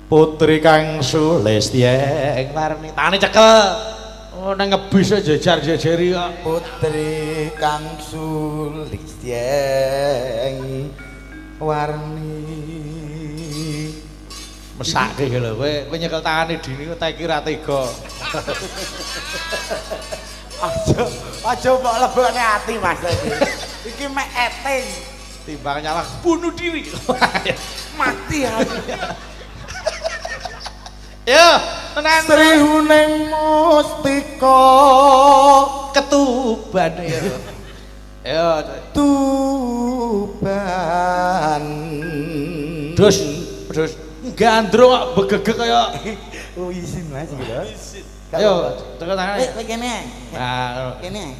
Putri kang sulistyeng warni. Tangane cekel. Oh nang ngebis jejar-jejeri kok. Putri kang sulistyeng warni. Mesake lho kowe, kowe nyekel tangane Dini kok tak kira tega. Aja, aja mbok lebokne ati Mas iki. Iki mek eting. Timbang nyalah bunuh diri. Mati aku. Yo, tenan. Sri Huning Mustika Ketuban ya. Yo, Tuban. Dus, dus gandrung kok begegek kaya isin Mas iki lho. Ayo, tekan tangane. Eh, kene. Nah, kene.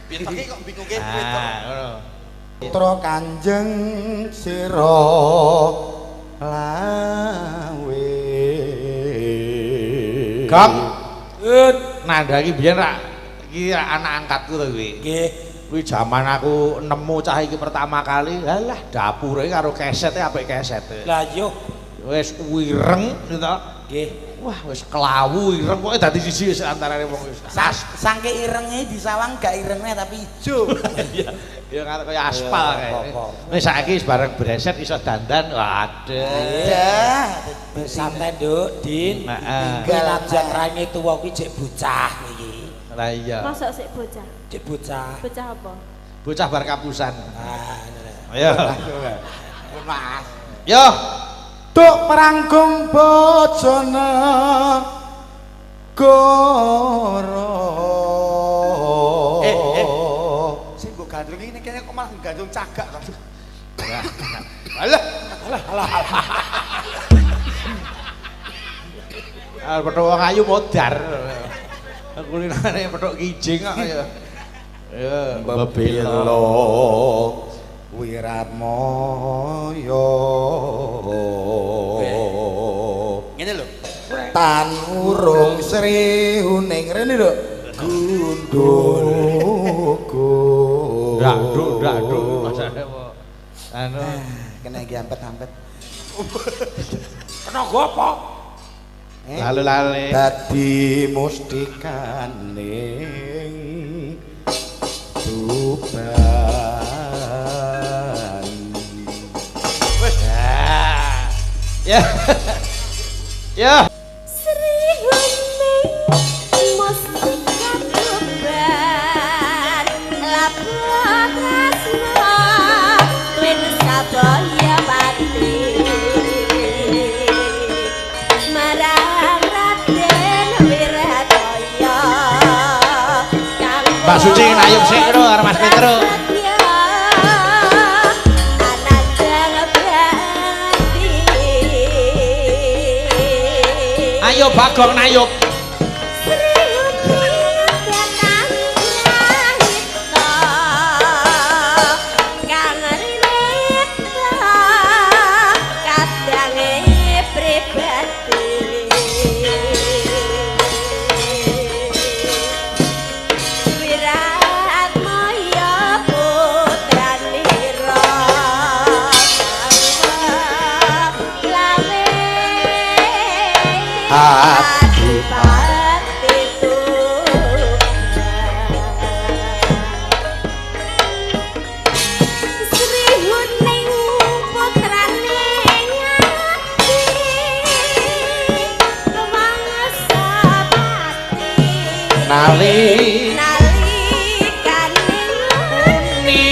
Piye to kok bingungke kowe to. Nah, ngono. Putra Kanjeng Sira Lawe. Gong. Nanda iki biyen rak iki anak angkatku to kuwi. Nggih. Kuwi jaman aku nemu cah iki pertama kali, halah dapure karo kesete apik kesete. Lah iya. Wis wireng gitu. Nggih. Wah, wis kelawu ireng pokoke dadi siji wis antarane wong wis. Sangke irenge disawang gak irenge tapi ijo. Iya. Ya kaya aspal kae. Wis saiki wis bareng breset iso dandan. Waduh. Santai, Nduk, Din. Heeh. Tinggal aja raine tuwa kuwi jek bocah iki. Lah iya. Mosok sik bocah. Jek bocah. Bocah apa? Bocah bar kapusan. Ah, ayo. Mas. Yo. Duk prangkung bojone goro. Sing mbok gandrung iki kene kok malah gandrung cagak to. Alah, alah, alah. Ah, petuk wong ayu modar. Kulinane petuk kijing kok ya. Ya, bebelo Wiratmoyo. Ngene lho. Tan urung Sri Huning rene lho. Gundul. Nduk, nduk masane apa? Anu kena iki ampet-ampet. Kena go apa? Lale-lale. Dadi mustikaning Tuban. Ya. Ya. Sri Huning Mustika Tuban lapor tresna twin sabaya pati marang Raden Wirataya kang Mbak Suci nayub sik ngono karo Mas Petro. Ayo Bagong nayub. Nali nalikane ni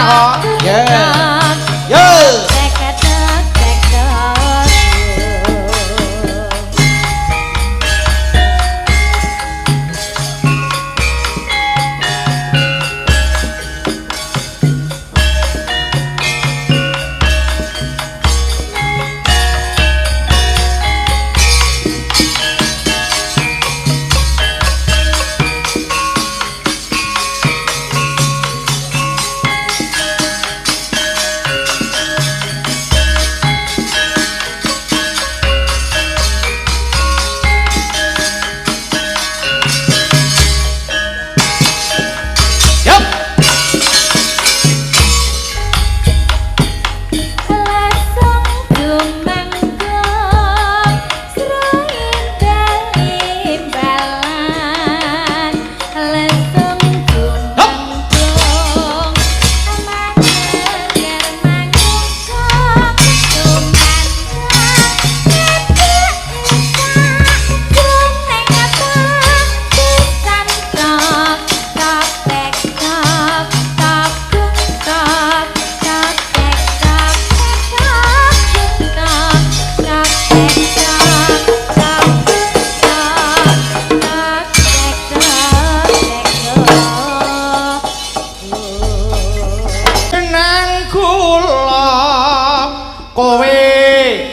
kok. Ya. Yo.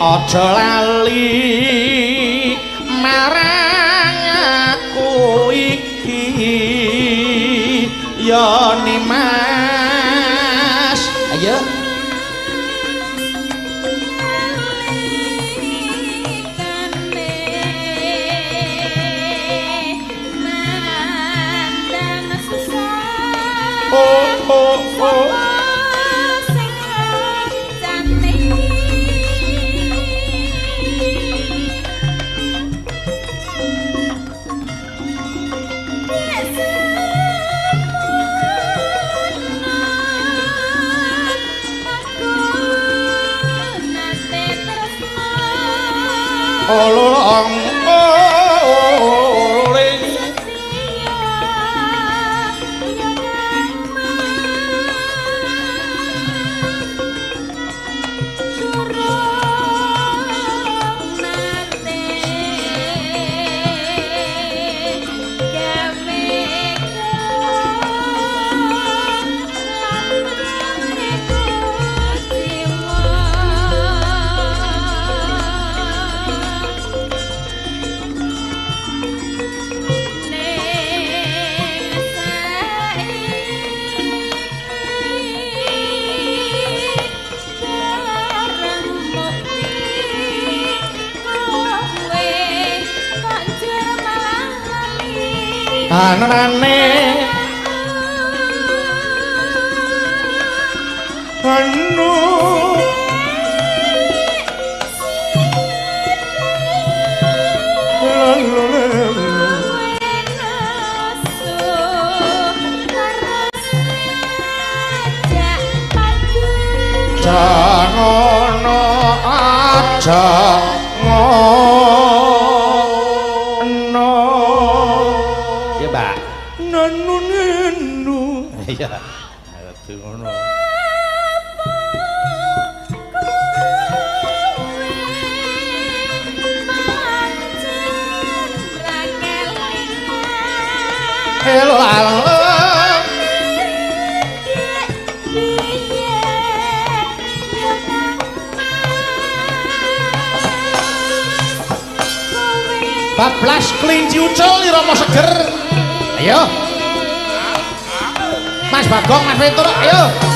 Aja lali marang aku iki ya Nimas. Ayo. Oh oh oh. Olong oling anane anu jangono aja ngono. Ya, Mbak. Nanu nenu. Iya. Aduh ngono. Hello. Bablas kelinci ucul irama seger. Ayo. Mas Bagong, Mas Petruk, ayo.